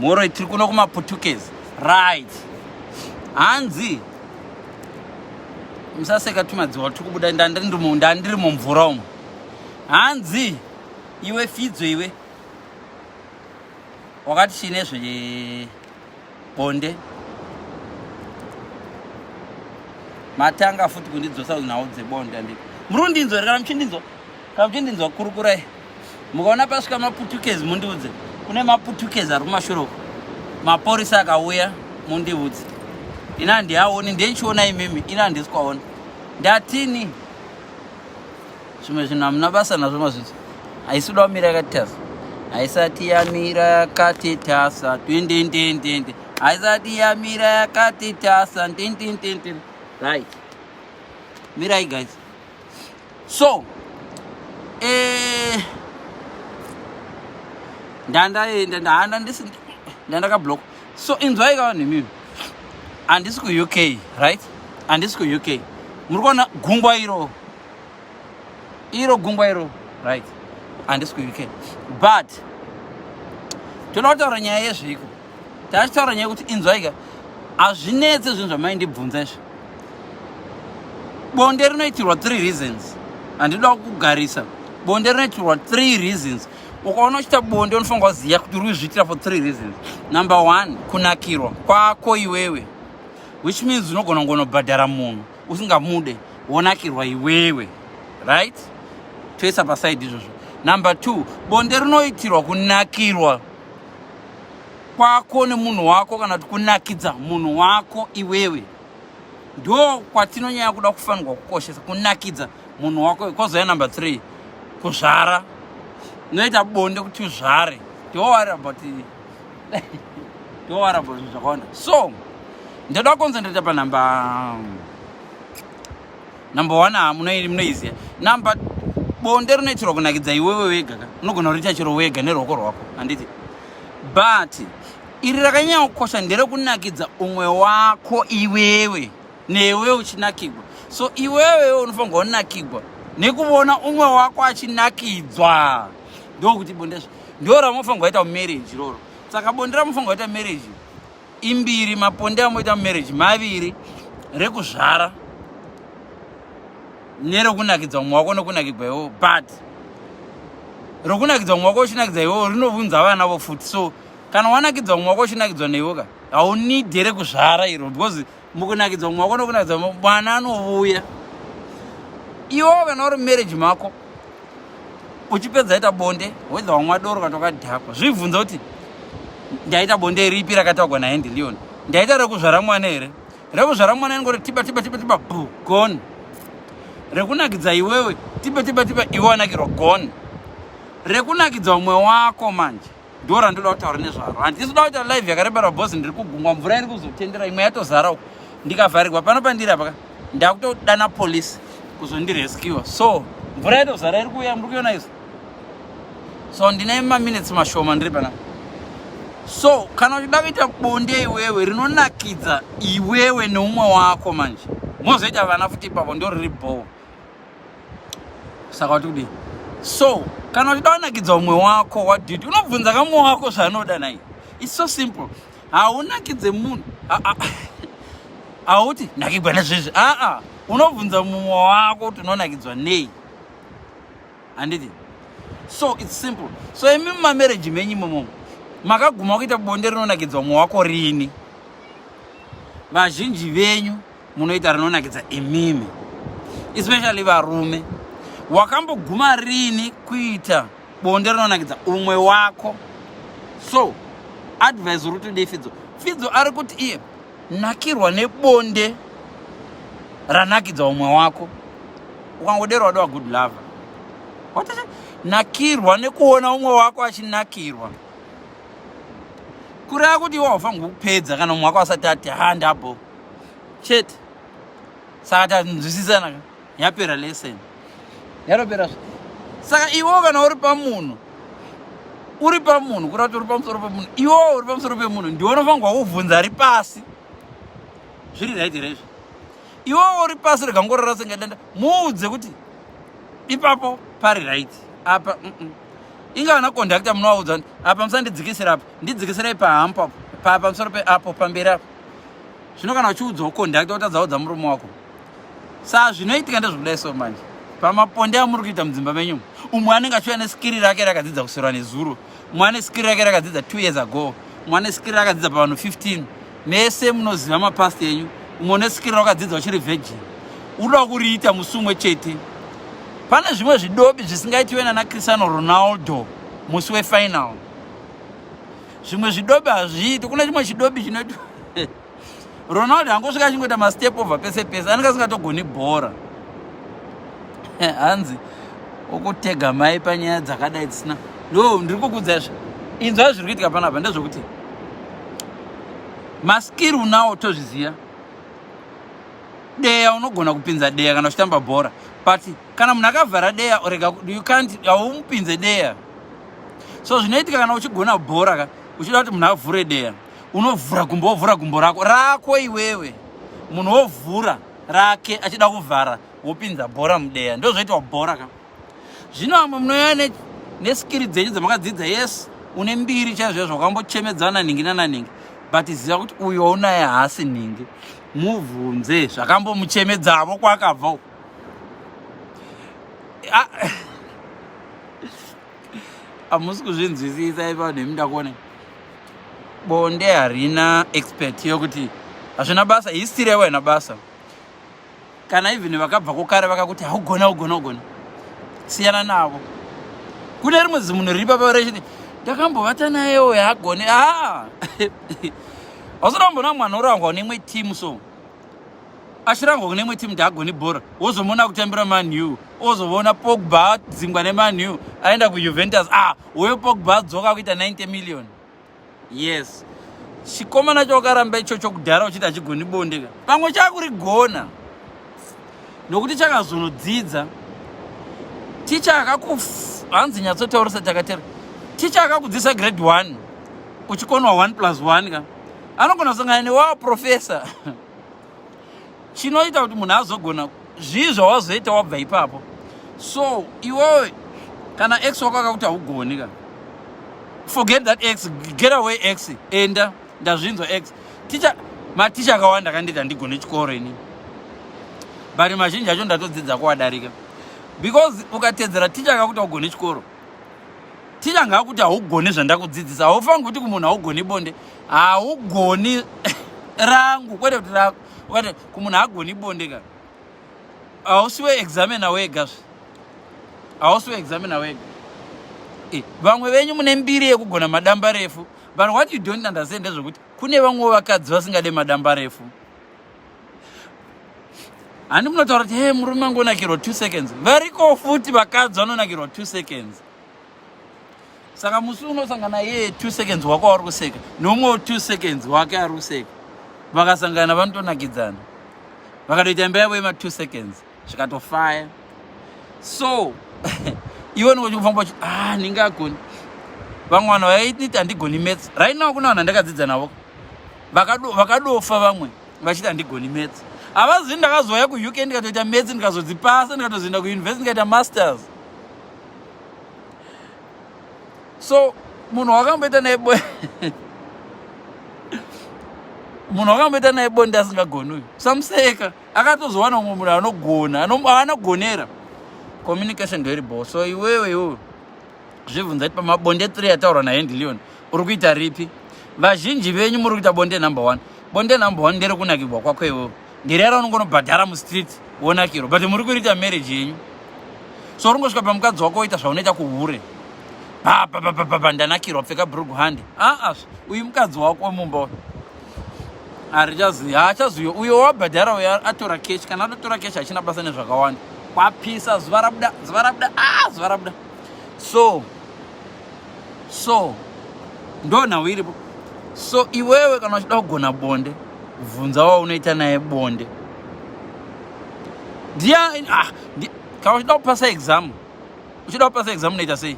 Mhoro, tiri kuno kumaPutukezi. Right, hanzi musaseka tumadziwa tiri kubuda, ndandiri mumvura umu. Hanzi iwe Fidzo, iwe wakati chii nezvebonde? Matanga futi kundidzosa nhau dzebonde. Handiti muri kundinzwa here? Kana muchindinzwa, kana muchindinzwa, kurukurai. Mukaona pasvika maPutukezi, mundiudze. Kune maPutukezi ari kumashure uko, maporisa akauya, mundiudze. Ina handiaoni, ndenchiona imimi, ina handisi kwaona. Ndatini zvimwe zvinhu hamuna basa nazvo. Mazvizvo haisi kuda kumira yakati tasa, haisati yamira yakati tasa, twindindindindi, haisati yamira yakati tasa, ndindindindi. Right, mirai guys. So ndandaenda, ndahanda ndisi ndandakablock. So inzwai ka vanhu imimi, handisi kuUK, right? Handisi kuUK. Muri kuona gungwa iro, iro gungwa iro, right? Handisi kuUK, but toda kutaura nyaya yezviko. Tachitaura nyaya yekuti, inzwaika, hazvinetse zvinhu zvamaindibvunza izvi. Bonde rinoitirwa three reasons. Handida kugarisa. Bonde rinoitirwa three reasons. Ukaona uchiita bonde, unofanira kuziva kuti uri kuzviitira for three reasons. Number one, kunakirwa kwako iwewe, which means unogona kungonobhadhara munhu usingamude, wonakirwa iwewe, right? Toisa paside izvozvo. Number two, bonde rinoitirwa kunakirwa kwako nemunhu wako, kana kuti kunakidza munhu wako iwewe. Ndo kwatinonyanya kuda kufanirwa kukoshesa, kunakidza munhu wako. Kozouya number three, kuzvara. Unoita bonde kuti uzvare. Don't worry about, don't worry about zvinhu zvakawanda. So ndoda kuconcentrata panumber number one. Ha, munoiziva number. Bonde rinoitirwa kunakidza iwewe wega ka, unogona kuriita chero wega neruoko rwako, handiti? But iri rakanyanya kukosha nderekunakidza umwe wako iwewe, newe uchinakigwa. So iwewe unofanirwa kunakigwa nekuona umwe wako achinakidzwa. Ndokuti bonde ndo ramunofanirwa kuita mumarriage iroro. Saka bonde ramunofanirwa kuita marriage imbiri, maponde amoita mumarriage maviri: rekuzvara nerekunakidza umwe wako nekunakigwa iwewo. But rokunakidza umwe wako uchinakidza iwewo rinovunza vana vo futi. So kana wanakidza umwe wako uchinakidzwa neiwe ka, haunidhe rekuzvara iro, because mukunakidza umwe wako nekunakidza mwana anovuya. Iwewo kana uri marriage mako, uchipedza ita bonde, whether wamwa doro kana wakadhakwa, zvibvunza kuti ndaita bonde ripi rakataurwa naHandy Leon? Ndaita rekuzvara mwana here? Rekuzvara mwana ingori tiba tiba tiba tiba, bu, gone. Rekunakidza iwewe, tiba tiba tiba, iwe wanakirwa, gone. Rekunakidza umwe wako manje ndo randoda kutaura nezvaro. Handisi kuda kuita live yakareba boss. Ndiri kugungwa, mvura iri kuzotendera, imwe yatozara uko. Ndikavharirwa pano pandiri apa, ndakutodana polisi kuzondirescuwa. So mvura yatozara, iri kuuya, muri kuiona izvo. So ndine maminutes mashoma ndiri panapa. So kana uchida kuita bonde iwewe rinonakidza iwewe neumwe wako, manje mozoita vana futi ipapo, ndo riri bho. Saka wati kudii? So kana uchida kunakidza umwe wako, what did unobvunza kamumwe wako zvaanoda nai? It's so simple. Haunakidze munhu, hauti nakigwa nezvezvi. Aa, unobvunza mumwe wako kuti unonakidzwa nei, handiti? So it's simple. So imi mumamarriage menyu imomo, makaguma kuita bonde rinonakidza umwe wako rini? Vazhinji venyu munoita rinonakidza imimi, especially varume. Wakamboguma rini kuita bonde rinonakidza umwe wako? So advice uri kutodii, Fidzo? Fidzo ari kuti iye nakirwa nebonde ranakidza umwe wako. Ukangodero wadiwa good lover. Watete nakirwa nekuona umwe wako achinakirwa, kureva kuti iwe haufanirwi kupedza kana umwe wako asati ati ha, ndabo chete. Saka tanzwisisana, yapera lesson, yaropera. Saka iwewo kana uri pamunhu, uri pamunhu, kureva kuti uri pamusoro pemunhu, iwewo uri pamusoro pemunhu, ndiwe unofanirwa kubvunza ari pasi zviri right here izvi. Iwewo uri pasi, rega ngorora senga danda, muudze kuti ipapo pari right apa. Inga vana conductor munovaudza kuti apa musandidzikisira apa, ndidzikisirai pahampu apo, pamusoro peapo pamberi apo. Zvino kana uchiudzawo conductor wotadza udza murume wako. Saa zvinoitika ndezvekudai so manje. Pamaponde amuri kuita mudzimba menyu umwe anenge achiuya neskiri rake rakadzidza kuswera nezuro, umwe ane skiri rake rakadzidza 2 years ago, umwe ane skiri rakadzidza pavanhu 15. Mese munoziva mapast enyu, umwe une skiri rakadzidza uchiri virgin, unoda kuriita musi umwe chete. Pane zvimwe zvidobi zvisingaitiwe nana Cristiano Ronaldo musi wefinal. Zvimwe zvidobi hazviiti. Kune chimwe chidobi chinoitwa Ronaldo angosvika achingoita mastep over pese pese, anenge asingatogoni bhora. Hanzi ukutega mai panyaya dzakadai dzisina. No, ndiri kukudza izvi. Inzwa zviri kuitika panapa ndezvekuti maskiri unawo tozviziva. Deya unogona kupinza deya kana uchitamba bhora, but kana munhu akavhara deya rega, you can't, haumupinze deya. So zvinoitika kana uchigona bhora ka, uchida kuti munhu avhure deya, unovhura gumbo, wovhura gumbo rako rako iwewe, munhu wovhura rake achida kuvhara, wopinza bhora mudeya. Ndozvoitwa bhora ka. Zvino vamwe munouya neskiri dzenyu dzamakadzidza, yes, une mbiri chaizvo izvo, wakambochemedzana nhingi nananhingi, but ziva kuti uyo waunaye haasi nhingi, mubvunze zvakambomuchemedzavo kwakabva uko. Hamusi kuzvinzwisisa ipa nemi ndakuona. Bonde harina expert yokuti hazvina basa, history yavo haina basa. Kana even vakabva kukare vakakuti haugona, ugona, ugona, siyana navo. Kune rimwe zimunhu riri papa rechiti ndakambovata nayewo haagone. Ah, hausati wamboona mwana orangwa neimwe team, so achirangwa kune imwe team kuti haagoni bhora, wozomuona kutambira Man U, ozoona Pogba adzingwa neMan U aenda kuJuventus. Ah, uyo Pogba adzoka kuita 90 million. Yes, chikomana chawakaramba ichocho kudhara uchiti hachigoni bonde ka, pamwe chakurigona nokuti chakazonodzidza. Ticha akaku hanzi nyatsotaurisa takatera. Ticha akakudzidzisa grade 1 uchikonwa 1 plus 1 ka, anogona kusangana newa professor. Chinoita kuti munhu azogona zvii zvawazoita wabva ipapo. So iwewe kana ex wako akakuti haugoni ka, forget that ex, get away ex, enda ndazvinzwa ex. Ticha, maticha akawanda akanditi handigone chikoro ini, but mazhinji acho ndatodzidza kuwadarika, because ukatedzera ticha akakuti haugone chikoro, ticha ngaakuti haugoni zvandakudzidzisa. Haufangi kuti kumunhu haugoni bonde, haugoni rangu, kwete kuti rako. Ukati kumunhu haagoni bonde ka, hausi weexaminer wega zve, hausi weexaminer wega. Vamwe venyu mune mbiri yekugona madamba refu, but what you don't understand ndezvekuti kune vamwe vakadzi vasingade madamba refu. Handi munotaura kuti he murume angonakirwa 2 seconds, variko futi vakadzi vanonakirwa 2 seconds. Saka musi unosangana iye 2 seconds wako wauri kuseka neumwewo 2 seconds wake ari kuseka, vakasangana vanotonakidzana, vakatoita imba yavo yema 2 seconds zvikatofaya. So iwe unenge uchikufamba uchi ah, ndingagoni. Vamwe vanhu vaiti handigoni maths, right now kuna vanhu vandakadzidza navo vakadofa, vamwe vachiti handigoni maths. Havazivi ndakazouya kuUK ndikatoita maths, ndikazodzipasa, ndikatozoenda kuuniversity ndikaita masters. So munhu wakamboita naye munhu wakamboita naye bonde asingagoni uyu, samuseka, akatozowana umwe munhu anogona, anogonera. Communication ndoiri bo. So iwewe iwewe zvibvunza kuti pamabonde 3 ataurwa naHandy Leon uri kuita ripi? Vazhinji venyu muri kuita bonde number 1. Bonde number 1 nderekunakirwa kwako iwewe, nderera unongonobhadhara mustreet wonakirwa, but muri kuriita marriage yenyu. So uri pamukadzi wako woita zvaunoita kuhure, papapapapa, ndanakirwa, pfeka bhurugu handi. Aa, uyu mukadzi wako wemumba harichazivi, haachazivi uyo wabhadhara uyo atora keshi. Kana atotora keshi hachina basa nezvakawanda. Kwapisa, zuva rabuda, zuva rabuda, a zuva rabuda. So ndo nhau iripo. So iwewe kana uchida kugona bonde, bvunza waunoita naye bonde. Ndiya ah, kana uchida kupasa exam, uchida kupasa exam unoita sei?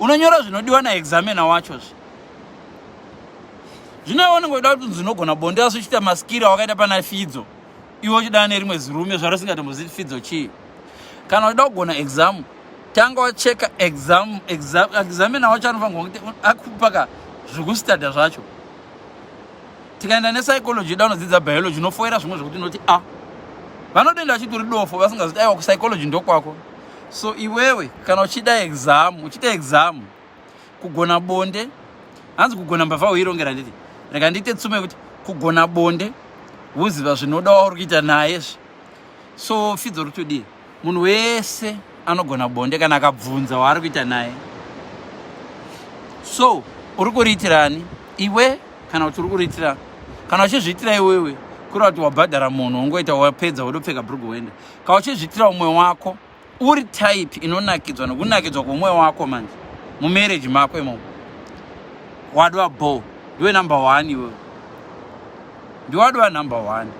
Unonyora zvinodiwa naexaminer wachozve. Zvino iwe unenge uchida kuti ndinogona bonde, asi uchiita maskiri awakaita pana Fidzo, iwe uchida nerimwe zirume zvaro singatombozivi Fidzo chii. Kana uchida kugona exam, Tanga wacheka exam, exam, examiner wacho anofanirwa kuti akupa ka zvekustada zvacho. Tikaenda nepsychology da unodzidza biology unofoira zvimwe zvekuti unoti a vanotoenda vachiti uri dofo vasingazoti aiwa kupsychology ndokwako. So iwewe kana uchida exam, uchiita exam kugona bonde, hanzi kugona mbavha uirongera nditi rega ndiite tsumo yekuti kugona bonde woziva zvinoda wauri kuita naye zve. So fidzo uri kutodii? Munhu wese anogona bonde kana akabvunza waari kuita naye. So uri kuriitirani iwe kana kuti uri kuriitira, kana uchizviitira iwewe kureva kuti wabhadhara munhu wongoita wapedza wodopfeka bhurugu woenda. Kana uchizviitira umwe wako uri type inonakidzwa nokunakidzwa kwomwe wako manje mumarriage mako imomo wadwa bo ndiwe number one iwewe, ndiwadwa number one.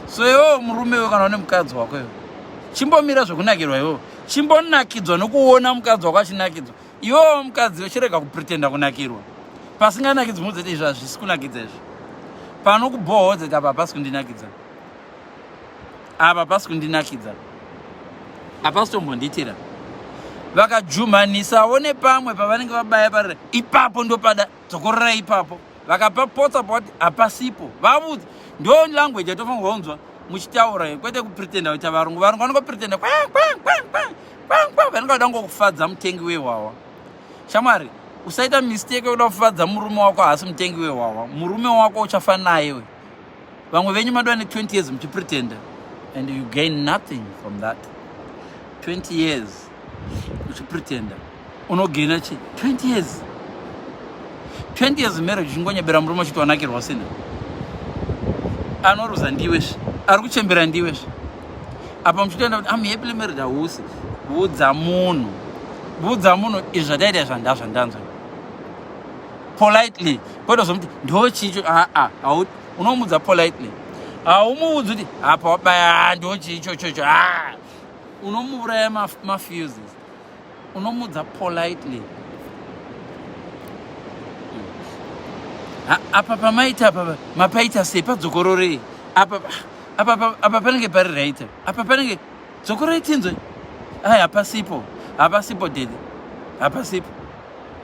So iwewe murume iwe kana une mukadzi wako iwe chimbomira zvekunakirwa iwewe, chimbonakidzwa nokuona mukadzi wako achinakidzwa. Iwewe mukadzi uchirega kupretenda kunakirwa pasinganakidzi, muudze izvi hazvisi kunakidza izvi, pano kubhohodza kuti apa hapasi kundinakidza, apa pasi kundinakidza, hapasi tombondiitira. Vakajumhanisawo nepamwe pavanenge vabaya parira ipapo, ndopada dzokorora ipapo, vakapapotsa pawati hapasipo, vavudza. Ndo language yatofanirwa kunzwa muchitaura, kwete kupretenda kuita varungu. Varungu vanongopretenda vanenge vada ngokufadza mutengi wehwawa. Shamwari, usaita mistake yekuda kufadza murume wako, haasi mutengi wehwawa. Murume wako uchafa naye we. Vamwe venyu madova ne20 years muchipretenda and you gain nothing from that. 20 years uchipretenda unogaina chi 20 years, 20 years marriage uchingonyebera murume uchiti wanakirwa usina. Anoruza ndiwezve, ari kuchembera ndiwezve. Apa muchitoenda kuti am happily married, hausi. Vudza munhu, vudza munhu izvi zvataita zvanda zvandanzwa politely, kwete zomuti ndo chicho. Aa, unomudza politely, haumuudzi kuti apa wabaya ndo chicho chocho. A, unomuuraya mafuses. Unomudza politely, apa pamaita apa mapaita sei, padzokororei apa, apa apa panenge pari right apa, panenge dzokororei tinzwe. Ai, hapasipo, hapasipo daddy, hapasipo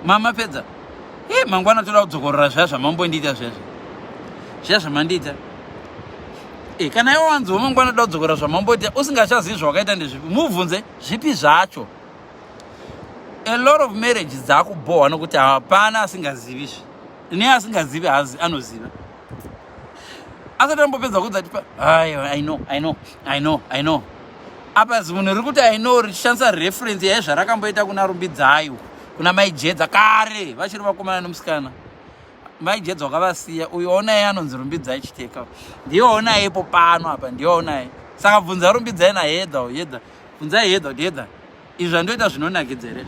mama, pedza e mangwana toda kudzokorora zviya zvamambondiita, zvezvo zviya zvamandiita. E, kana iwe wanziwo mangwana toda kudzokorora zvamamboita, usingachazivi zvawakaita ndezvipi, mubvunze zvipi zvacho. A lot of marriage dzakubhohwa nokuti hapana asingazivi zvi neasingazivi hazi anoziva asati ambopedza kudza tipa I know, I know, I know, I know. Apa zimunhu riri kuti I know richishandisa reference yaizvarakamboita kuna Rumbidzayo, kuna Maijedza kare vachiri vakomana nemusikana. Maijedza wakavasiya, uyo onai anonzi Rumbidzai Chiteka, ndiye onai ipo pano apa, ndiye onai. Saka bvunza Rumbidzai naHedha, Hedha, bvunzai Hedha kuti Hedha, izvi zvandoita zvinonakidza here?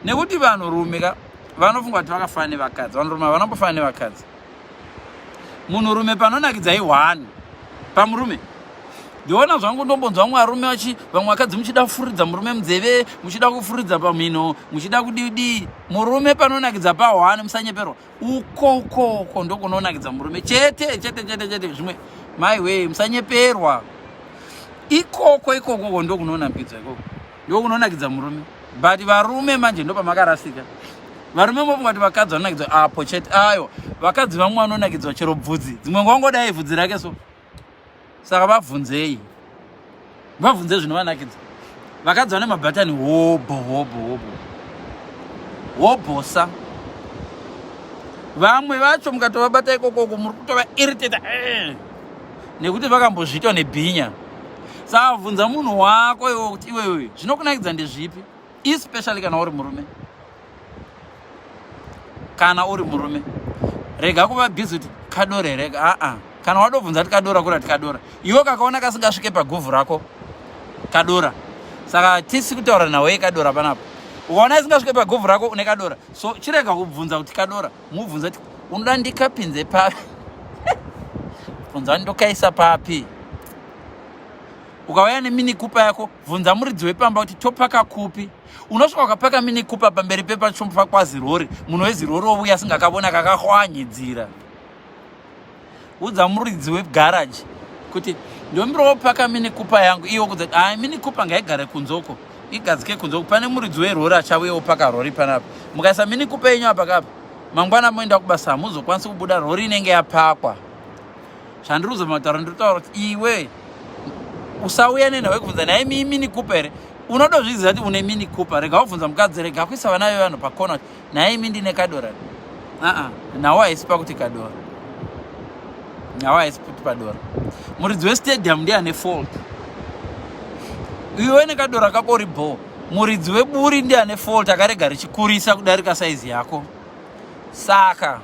Nekuti vanhurume ka vanofunga kuti vakafanana nevakadzi. Vanhurume havanambofanana nevakadzi. Munhurume panonakidza i1 pamurume. Ndiona zvangu ndombonzwa vamwe varume vachi vamwe vakadzi muchida kufuridza murume munzeve, muchida kufuridza pamhino, muchida kudii. Murume panonakidza pa1, musanyeperwa. Uko uko uko ndokunonakidza murume chete chete chete chete. Zvimwe maiwe, musanyeperwa. Ikoko ikoko ndokunonakidzwa, ikoko ndokunonakidza murume. But varume manje ndopamakarasika. Varume mofunga kuti vakadzi vanonakidzwa apo chete. Ayo vakadzi vamwe vanonakidzwa chero bvudzi, dzimwe nguva ngodai bvudzi rake so. Saka vabvunzei, vabvunze zvinovanakidza. Vakadzi vane mabhatani hobho hobho hobho hobhosa. Vamwe vacho mukatovabata ikokoko muri kutova irritate nekuti vakambozviitwa nebhinya. Saka bvunza munhu wako iwe kuti iwewe zvinokunakidza ndezvipi, especially kana uri murume. Kana uri murume rega kuva busy kuti kadora here. Aa, kana wadobvunza kuti kadora, kura tikadora iwe kakaona kasingasvike paguvhu rako kadora. Saka tisi kutaura nawe kadora panapa, ukaona isingasvike paguvhu rako une kadora. So chirega kubvunza kuti kadora, mubvunza kuti unoda ndikapinze papi, bvunza ndokaisa papi. Ukauya neMini Cooper yako, bvunza muridzi wepamba kuti topaka kupi. Unosvika ukapaka Mini Cooper pamberi pepachomupakwa zirori, munhu wezirori ovuya asingakavona kakahwanyidzira. Udza muridzi wegaraji kuti ndombirawo paka Mini Cooper yangu. Iwo kudza ai, Mini Cooper ngaigare kunzoko. Igadzike kunze pane muridzi werori achauyawo paka rori panapa. Mukaisa mini kupa yenyu apa kapa. Mangwana moenda kubasa hamuzokwanisi kubuda rori inenge yapakwa. Zvandiri kuzomataura ndiri kutaura kuti iwe usauya nenhau yekubvunza naye mi mini kupa here? Unotozviziva kuti une mini kupa. Rega wobvunza mukadzi rega kuisa vana vevanhu pakona kuti naye imi ndine kadora. Aa, nhau haisi pakuti kadora. Nhau haisi kuti padora. Muridzi westadium ndiye ane fault. Iwe nekadora kako uri bho. Muridzi weburi ndiye ane fault akarega richikurisa kudarika saizi yako. Saka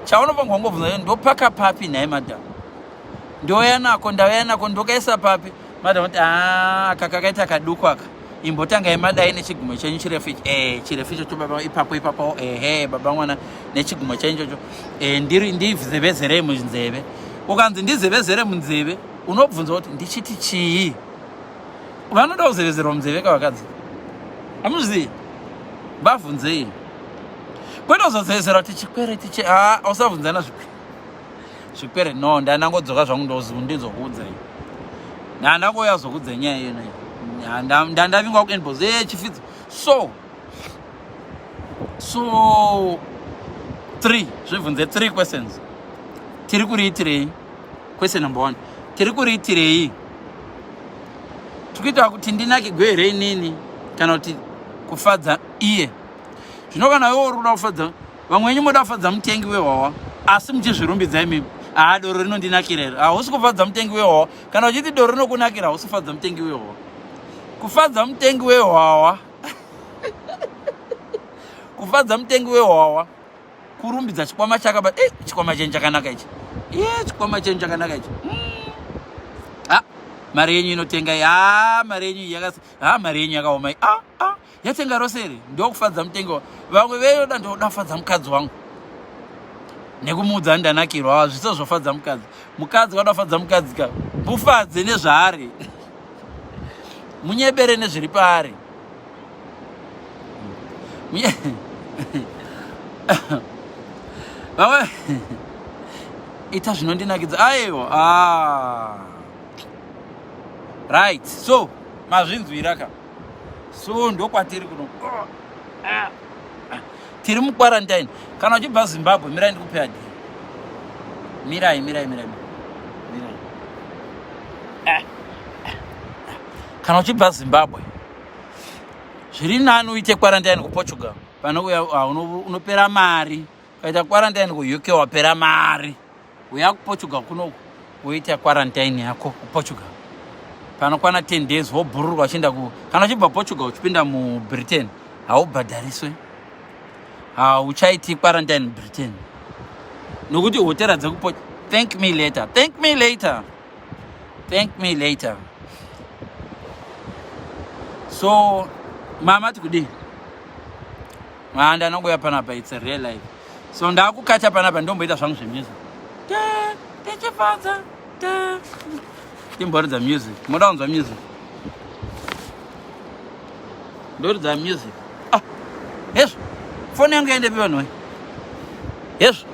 chaunofanirwa kungobvunza ndopaka papi nhai madam? Ndouya nako ndauya nako ndokaisa papi? Madam kuti ah, aka kakaita kaduku aka. Imbotangai madai nechigumo chenyu chirefu ichi. Eh, chirefu ichocho baba ipapo ipapo ehe baba mwana nechigumo chenyu ichocho. Eh, ndiri ndizevezerei munzeve. Ukanzi ndizevezere munzeve, unobvunza kuti ndichiti chii? Vanoda kuzevezerwa munzeve ka vakadzi. Hamuzvizivi? Vabvunzei. Kwete kuzozevezera kuti chikwereti che ah, usabvunzana zvikwereti. Zvikwere no, ndandangodzoka zvangu ndozi ndizokuudzai. Ndandangouya zokuudza nyaya ino. Ndandavingwa kuinbox eh chifidzo. So so three zvibvunze three questions. Tiri kuriitirei? Question number one. Tiri kuriitirei? Tiri kuita kuti ndinakigwe here inini kana kuti kufadza iye? Zvino kana iwe uri kuda kufadza vamwe venyu moda kufadza mutengi wehwawa asi muchizvirumbidza imimi haa doro rinondinakira here hausi kufadza mutengi wehwawa kana uchiti doro rinokunakira hausi kufadza mutengi wehwawa kufadza mutengi wehwawa kufadza mutengi wehwawa kurumbidza chikwama chakaba eh, chikwama chenyu chakanaka ichi iye chikwama chenyu chakanaka ichi mm. ah, mari yenyu inotenga ah, mari yenyu yakasi ah, mari yenyu yakaoma ah, ah. yatenga rose here ndokufadza mutengo vamwe veyoda ndoda kufadza mukadzi wangu nekumuudza ndanakirwa hazviso zvofadza mukadzi mukadzi wada kufadza mukadzi ka mufadze nezvaari munyebere nezviri paari vamwe ita zvinondinakidza aiwa ah. Right so mazvinzwira ka so ndokwatiri kuno ah, ah. tiri muquarantine kana uchibva zimbabwe mirai ndikupe adii mirai mirai mirai mirai ah, kana uchibva zimbabwe zviri nani uite quarantine kuportugal panouya unopera mari ukaita quarantine kuuk wapera mari Uya kuPortugal kunoku woita quarantine yako kuPortugal. Panokwana 10 days wobhururwa uchienda ku kana uchibva Portugal uchipinda muBritain haubhadhariswe. Hauchaiti quarantine muBritain. Nokuti hotera dzekuPort thank me later. Thank me later. Thank me later. So mama tikudii? Ah, ndanongoya panapa it's a real life. So ndakukacha panapa ndomboita zvangu zvemusic. Tichifadza. Timboridza music. Moda kunzwa music? Ndoridza music. Ah. Hezvo. Foni yangu yaendepi vanhu we? Hezvo.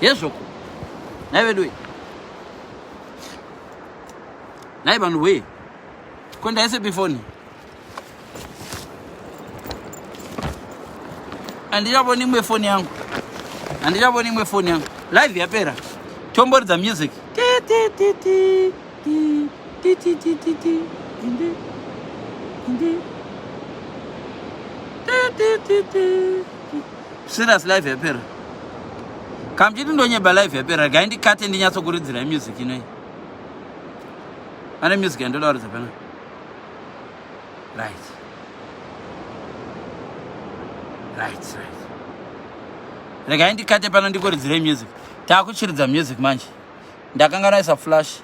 Hezvo. Nhai vedu we. Nhai vanhu we. Ko ndaisepi foni? Handichavoni imwe foni yangu. Handichavoni imwe foni yangu. Live yapera. Tomboridza music. Ti ti ti ti ti ti ti ti ti. Indi. Indi. Ti ti ti ti. Serious live yapera. Kamchiti ndonyeba live yapera. Regai ndikate ndinyatsokuridzira music inoyi. Pane music yandoda kuridza pana. Right. Right, right. Regai ndikate pano ndikuridzire music. Takuchiridza music manje. Ndakanganisa flash.